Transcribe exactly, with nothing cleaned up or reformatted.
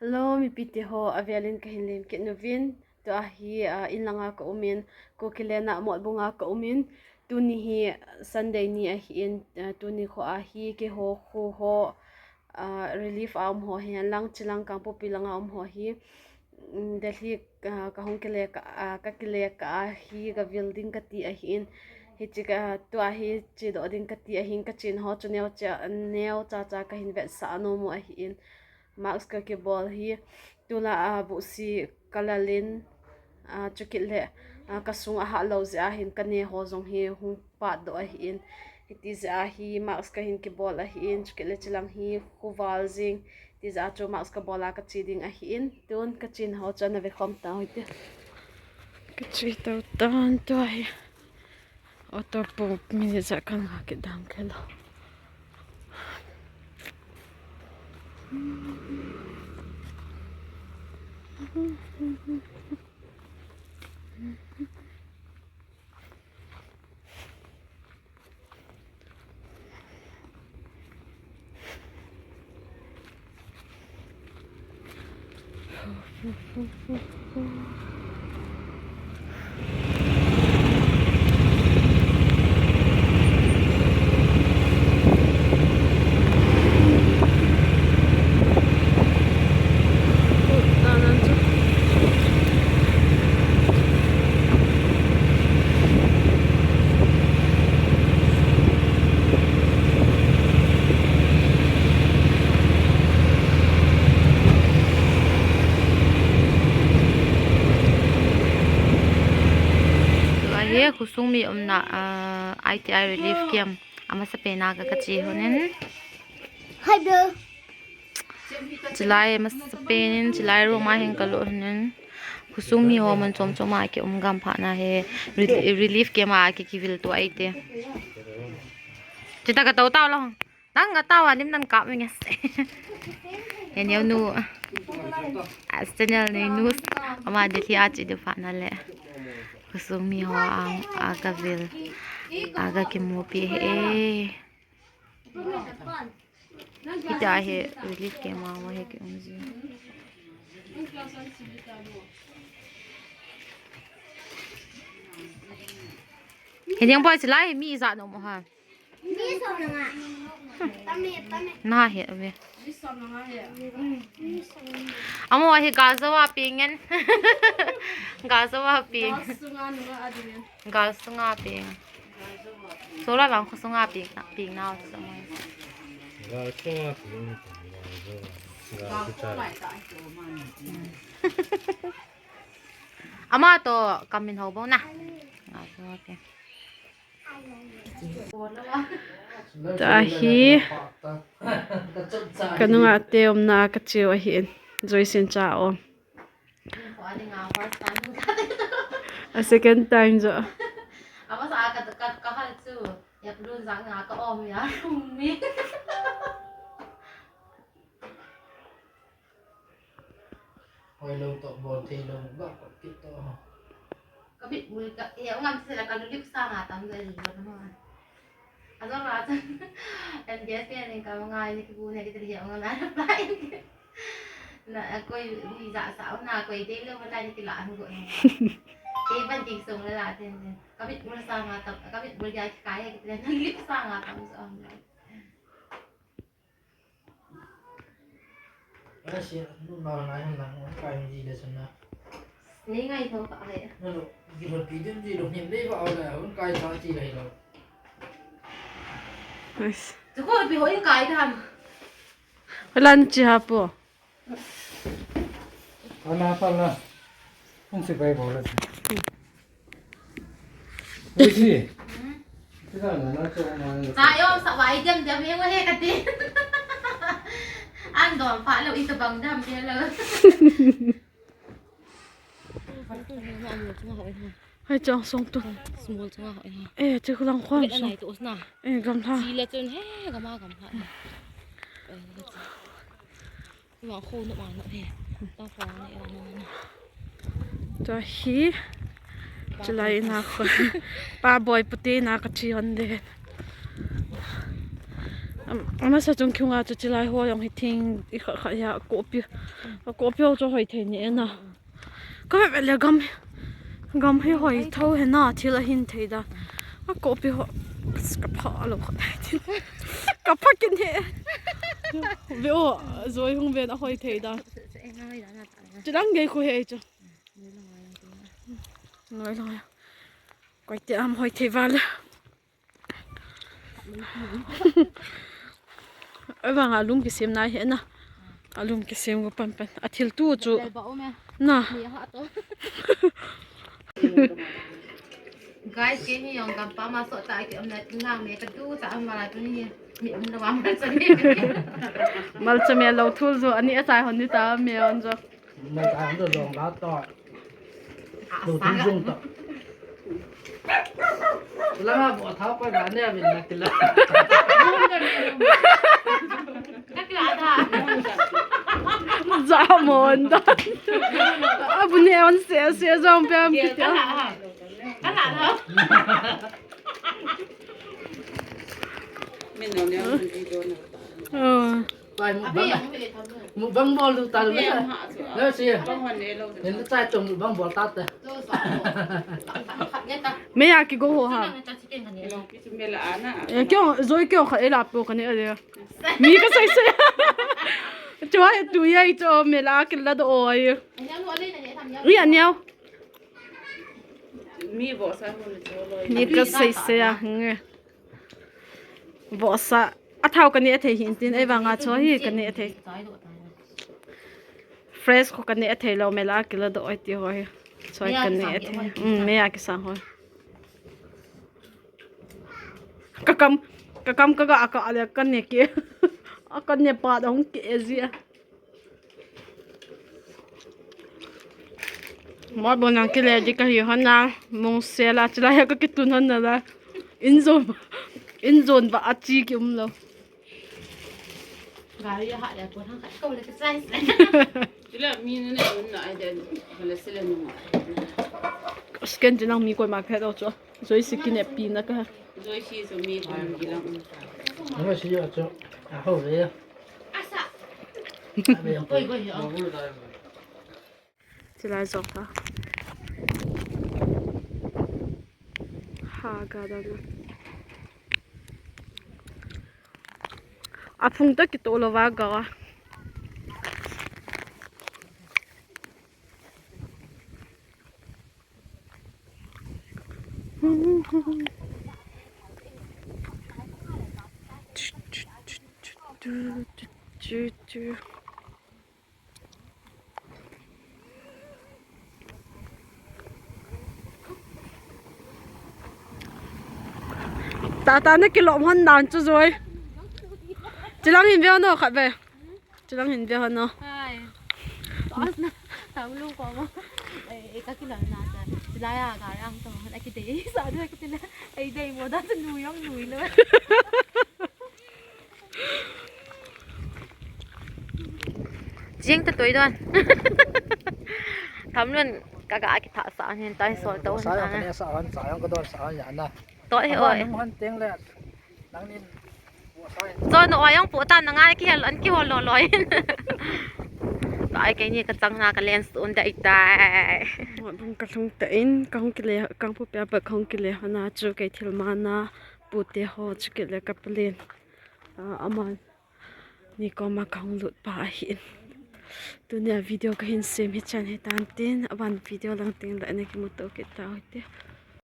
Hello, mipite ho, avelin kahin lemkit uvin. Tua hi, ah, inlanga ka umin, Kukiland a Motbung a ka umin. Tuni hi Sunday ni ahin, ah, tuni kho a hi keiho kho ho, ah, relief a um ho hihen lang, chilang Kangpokpi langa um ho hi, mm, Delhi, ah, kahung kile kah, ah, kakile kah a hi kavil ding kati ahin. Hiche ka, tua hi chedoh ding kati ahin, kachen ho chu neocha, neocha cha kahin vetsah nom u ahin. Mask kakibol hi, tulai a buhsi kalalin, ah, chukit le, ah, kasung ahah lou jeh ahin kane ho jong hi hung patdoh ahin. Hiti jeh a hi mask kahin kibol ahin, chukit le chilang hi khuval jing. Hiti jeh a chu mask kabol a kache ding ahin. Tun kachen ho chu ana vekhom tau hite. Kache tau tan tua hi. Auto pu minute ja kanga kidang kelo. Tua hi khosung mi umna, ah, I T I relief camp amasapen a ka, kache honin. Hi, bro. Chulai masapen in, chulai room a hin kalut honin. Khosung mi ho mun chom chom a kium gam phat na hi re-, relief camp a ki, kivil tou ahi te. Chita katou tau lou. Nang katou a lim nan kap nge. He neo nu. As channel nei nu. Ama Delhi a che ding phat na le. Khosung mi ho a, a kavil. A kakimupi he. Hita hi relief camp a, ama hi kium ji. He ding boi chulai mi ijat nom u ham. Mi som le nga. Tame, tame. Na he ve. Mi som le nga he. Mm, mi som le nga. Amaho hi gal jo a peng in. Gal jo a peng. Gal sunga nunga a ding in. Gal sunga peng. Solar vang khosunga peng na, peng nau chu mai. Gal sunga peng, gal jo a. Gal sunga ta chu mai. Ama toh kamin ho bou na. Gal sunga peng. Tua hi kanunga te umna kacheu ahin. Joyce in cha um. A second time jo. Hoilou toh bol theilou, ba kot kit toh. Ka bit mul ka, eh, ngam se la ka lulip sanga tam da lulip na. Ajo la chan. Em, guess ke ni ka ngai ni ki bu ne ki tli ngam na reply. Na, eh, koi ni ja sa na koi te lo la ni ki la an go. Ke ban ting song la la ten ten. Ka bit mul sanga tam, ka bit mul ya ki kai ki tli lulip sanga tam so am la. Ai, si, nu na na hin lang, kai mi ji le sun na. Nei ngai tho ka ai. Na lo, ki lo pi dem ji lo, nem le ba au le, un kai ta ji le lo. Nice. Tu ko pi ho in kai dam. Hoilan chi ha po. Ala pa la. Un si bai bo la si. Ui si. Hmm? Ti na na na cho na. Sa yo sa wai dem dem he wa he ka ti. An don pa lo i to bang dem de lo. Hai chang song tu. Small chang ha. Eh, che khulang khom song. Eh, gamla. Chi la chun he, gamla gamla. Eh, Tua hi, chulai na kho. Pa boi pute na kache hon de. Amasa chung kiunga chu chilai ho jong hi thing i kha kha ya kopi. Kopi ho chu hoi thei ni e na. Ka ve le gam, gam hi hoi tho he na thil a hin thei da. A kopi ho ka pha lo kha. Ka pha kin he. Ve o, zoi hung ven a hoi thei da. Chilang gei khu he chu. Noi lo. Koi te am hoi thei vale. Avanga lum kisem nai he na. A lum kisem go pan pan. A thil tu chu. Na. Guys, ke ni yong kam pa ma so ta ki am na tin lang me ka du ta am ma la tu ni. Mi um na wa ma sa ni. Mal cha me lo thul zo ani a chai hon ni ta me on zo. Mai ta han to zong la to. Lu tu zong to. Lama bo thao pa ga ne vin na kila. Ka kila da. Za mon da. Abu ne on se se zong pe am ki ta. Ka la da. Min no ne on video na. Oh. Pai, mukbang. Mukbang bol lu ta lu. Lo si. Hin chai tong mukbang bol ta te. Meya kigo ho ha. Eh, kyo, zoi kyo kha ela po kane ale. Mi ka sai sai. Chua he tu yai cho mela kila do oi. Ri aniao. Mi bo sa hun cho lo. Mi ka sai sai a nge. Vohsa. A thao ka neh thei hin tin, ei vanga cho hi ka neh thei. Fresh kho ka neh thei lo, mela kila do oi ti ho hi. Cho ka neh thei. Um, meya kisang ho. Ka kam, ka kam ka ga ka ale ka ne ke. A ka ne pa da hung ke ji a. Mot bon nang kile di kahi hon na, mong sela, chila ya ka kitun hon na la. Inzon, inzon ba a chi ki um lo. Gari ya ha ya ko hang ka ko le ka sai. Chila mi ne ne un na ai den, hala sila no. Scan ti nang mi ko ma phe do cho. Zoi si ki ne pi na ka. Zoi si so mi ko ki lang. Ano si yo cho. A ho le. Asa. Koi koi yo. Chilai jok ta. Ha ga da na. A phung ta kito lo va ga. Tata na kilom hon dan chu zoi. Chilang hin ve no khat ve. Chilang hin ve hon no. Hai. Pas na. Tam lung ko mo. Ei, ei ka kilom na ta. Chilai a ga rang to. Aki dei sa do aki tina. Ei dei mo da chu nu yong nu lo. Jing ta toi don. Tham lun ka ga ki tha sa hin tai sol to. Sa hin yang ta. Ka ne sa han sa yang ka don sa han ya na. To he oi. Hon teng le. Nang nin. Cho no oi yang pu ta na ngai ki hel an ki hol lo loi. Tai ke ni ka chang na ka lens un dai tai. Mo bung ka lhung ta in ka hung ki le ka hung pu pia pa ka hung ki le hana chu ke thil ma na. Pute ho chu kile ka palen. Ah, aman ni koma ka hung lut pa ahin. Tunia video ka hin sem hi chan hi tan tin, aban video lang ting la na kimuto kit ta hoite.